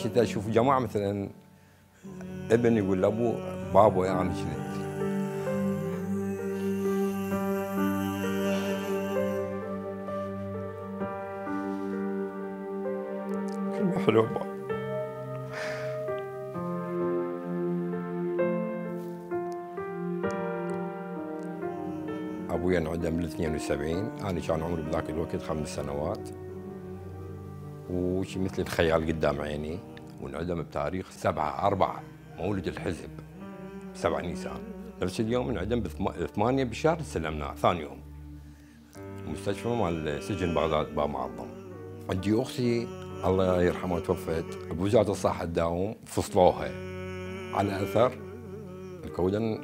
كنت اشوف جماعه مثلا ابن يقول لابوه بابا انا يعني كنت كلمه حلوه بابا. ابوي انعدم بال 72، انا كان عمري بذاك الوقت 5 سنوات، وشي مثل الخيال قدام عيني، وانعدم بتاريخ 7/4 مولد الحزب 7 نيسان. نفس اليوم انعدم ب 8 بشهر استلمناه ثاني يوم مستشفى مال سجن بغداد باب معظم. عندي اختي الله يرحمها توفت بوزاره الصحه تداوم، فصلوها على اثر الكودن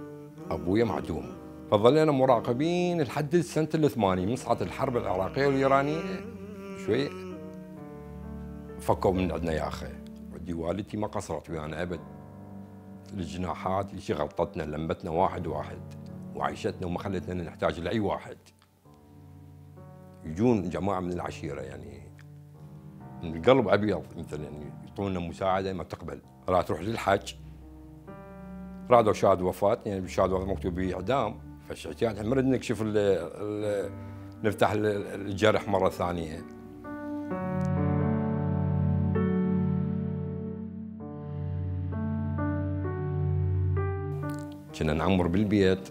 ابويا معدوم. فظلينا مراقبين لحد سنه ال80 من صارت الحرب العراقيه والايرانيه شوي فكوا من عندنا يا اخي. عندي والدتي ما قصرت ويانا ابد، الجناحات اللي غلطتنا لمتنا واحد واحد وعيشتنا وما خلتنا نحتاج لاي واحد. يجون جماعه من العشيره يعني من القلب ابيض مثلا يعني يعطونا مساعده ما تقبل. لا تروح للحج رادوا شهاده وفاه، يعني بشهاده وفاه مكتوب به اعدام، فالشعتيات نريد نكشف نفتح الجرح مره ثانيه. كنا نعمر بالبيت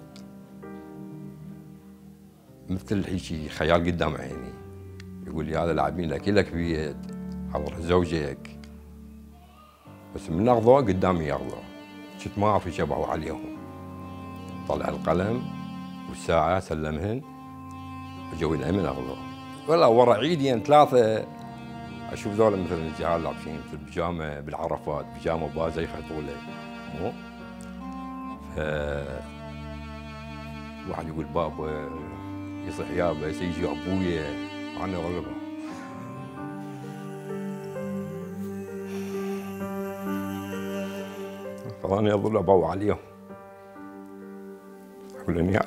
مثل هيك خيال قدام عيني، يقول لي هذا لاعبين لك بيت حضر زوجك، بس من نغضوا قدامي يغضوا، كنت ما اعرف يشبعوا عليهم. طلع القلم والساعه سلمهن وجو الامن اغضوا. ولا ورا عيدين 3 اشوف ذولا مثلا الجهال لابسين في البيجامه بالعرفات، بيجامه بازه يخيطوا مو واحد يقول بابا يصح يابا سيجي ابويا انا غلبه. فأنا أظل أبوع عليهم، أقول إني